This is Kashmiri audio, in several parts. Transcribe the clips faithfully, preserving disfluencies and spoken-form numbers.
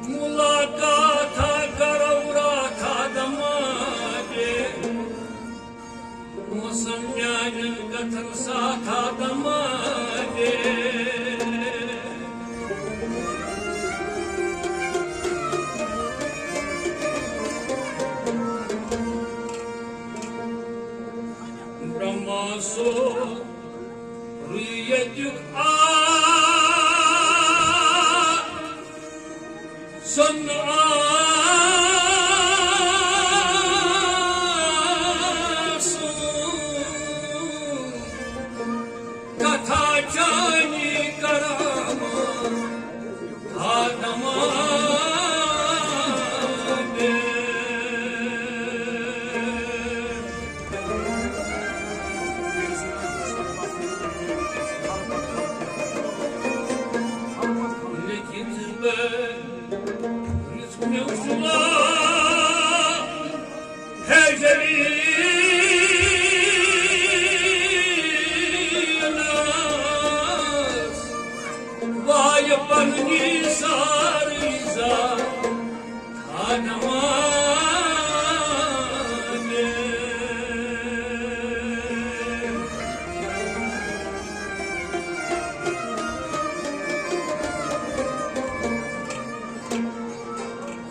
ملاقات کرو راتھ دماغے، موسم میانٮ۪ن کتھن ساتھ دماغے۔ برہما سُر ییٚتیُک آ سن آسُن، کتھا چانی کرامات آدمان۔ لیکن بہٕ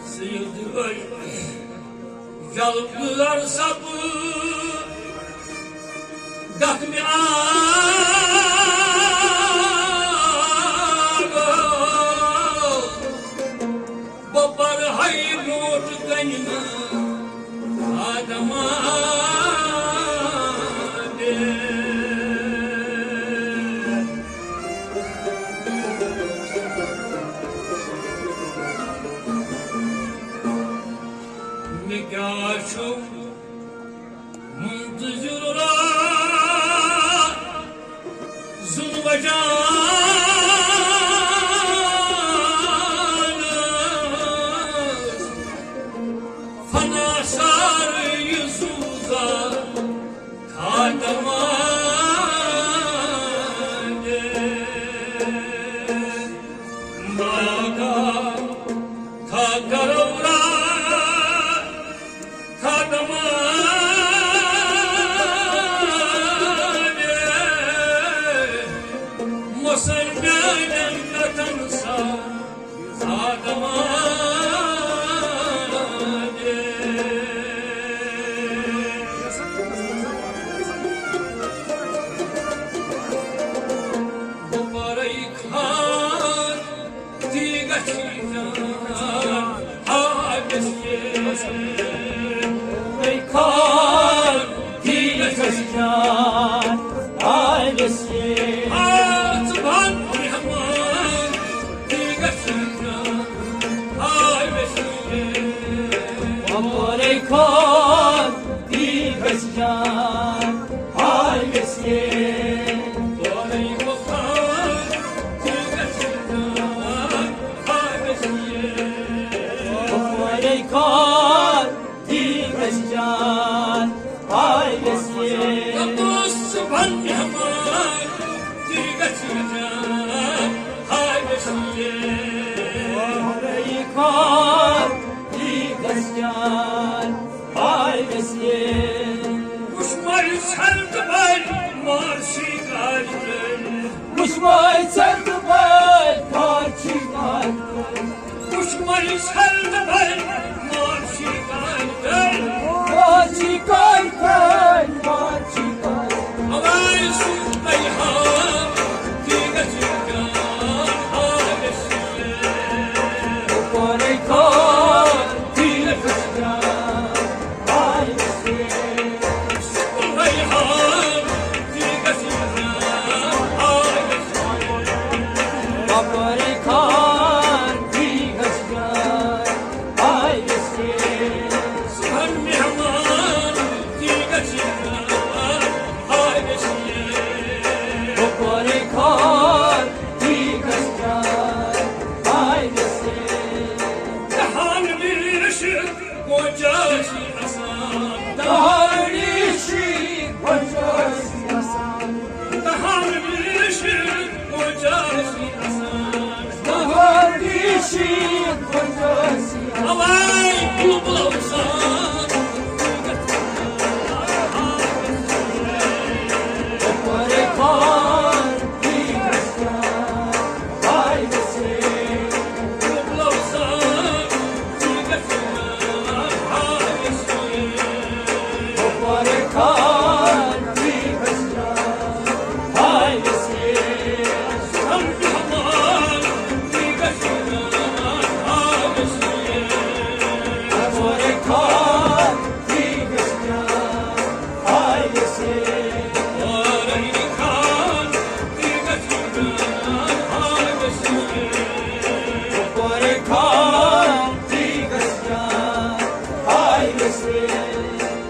سید ٲے، یلہٕ کٲر سب گژھ مےٚ آگل۔ بہٕ پرٕ ہے برونٛٹھ کنہِ نہٕ آدمان۔ مےٚ کیٛاہ چھُ منتظر را زُن وجان فنا سارے یہِ زُو زار۔ تھا دمانے ماگا تھا کرورا تھا دمانے مسلمانن کتن سا تھا دمانے۔ بہٕ پرے خان تی گژھی جان حالس یہ۔ بہٕ پرے خان تی گژھی جان حالس یہ۔ آ ژٕ بن مہمان تی گژھی جان حالس یہ۔ بہٕ پرے خان تی گژھی جان حالس یہ۔ بہٕ پرے خان تی گژھی جان حالس یہ۔ بہٕ پرے خان تی گژھی جان حالس یہ۔ یوٚتس ژٕ بن مہمان تی گژھی جان حالس یہ۔ بہٕ پرے خان تی گژھی جان حالس یہ۔ وُچھ مےٚ سر تہٕ بٔلۍ مارشی کارِ تٔلۍ۔ وُچھ مےٚ سر تہٕ بٔلۍ مارشی کارِ تٔلۍ۔ وُچھ مےٚ سر تہٕ بٔلۍ مارشی کارِ تٔلۍ۔ مارشی کارِ تٔلۍ، مارشی کارِ۔ اوے سُہ پیغام تی گژھی جان حالس یہ۔ بہٕ پرے خان تی گژھی جان حالس یہ۔ بہٕ پرے خان تی گژھی جان حالس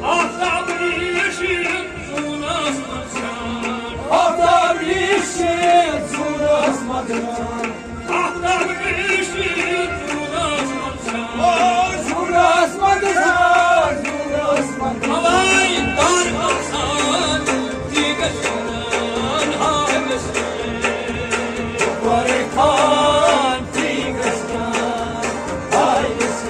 آفتاب ریش چھِ زوٗنَس منٛز شان۔ آفتاب ریش چھِ زوٗنَس منٛز شان۔ آفتاب ریش چھِ زوٗنَس منٛز شان۔ او زوٗنَس منٛز شان، زوٗنَس منٛز شان۔ ہوایہِ دار آسان، تیٖگَس شان، ہاوٮ۪س پورے خان، تیٖگَس شان، ہاوٮ۪س۔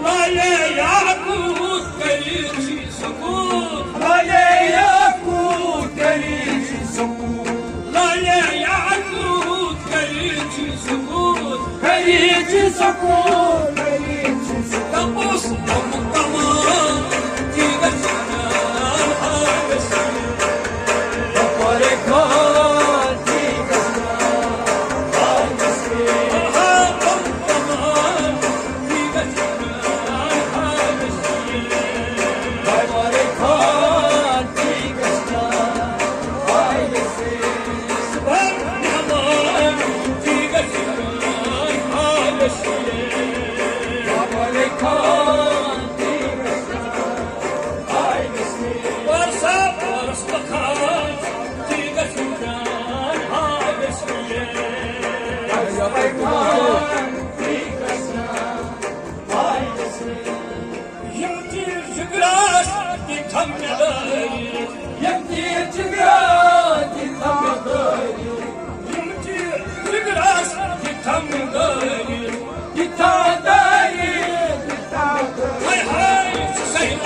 لالے یاقوت کری چھی سکوت۔ لالے یاقوت کری چھی سکوت۔ لالے یاقوت کری چھی سکوت۔ کری چھی سکوت۔ کری چھی سکوت۔ تپوس بم کمان، تیٖگَس شان، ہاوٮ۪س۔ بپورے خان، تیٖگَس شان، ہاوٮ۪س۔ یِم تیٖر جِگرَس تہِ تھَم مےٚ دٲرِتھ۔ یِم تیٖر جِگرَس تہِ تھَم مےٚ دٲرِتھ۔ یِم تیٖر جِگرَس تہِ تھَم مےٚ دٲرِتھ۔ تہِ تھَم دٲرِتھ، تہِ تھَم دٲرِتھ۔ ہاے ہاے، سُہ سہی۔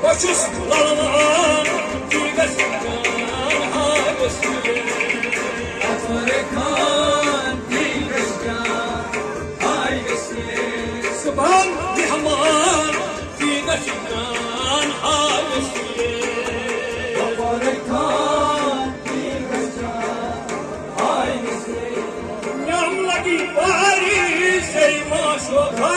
بہٕ چھُس للوان، تیٖگَس شان، ہاوٮ۪س۔ صُبحَن مہمان، تیٖگَس شان، ہاوٮ۪س۔ نم لگی پاری سے معشوقہ۔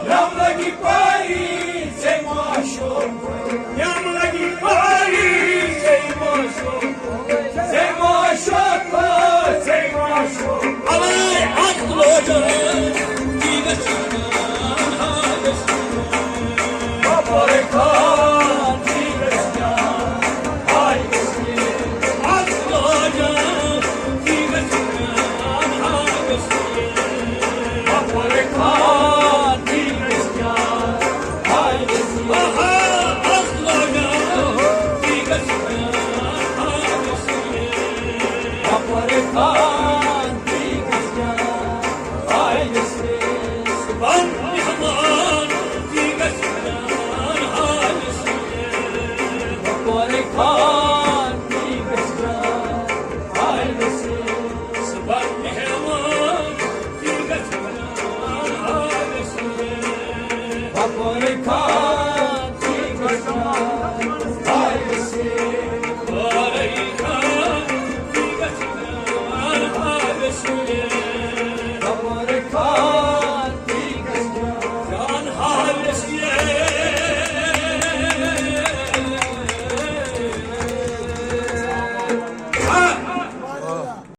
نم لگی پاری سے معشوقہ۔ نم لگی پاری سے معشوقہ۔ سے معشوقہ، سے معشوقہ۔ اوے اکھ لوجن، تیٖگَس شان، ہاوٮ۪س۔ بپورے خان، تیٖگَس شان، ہاوٮ۪س۔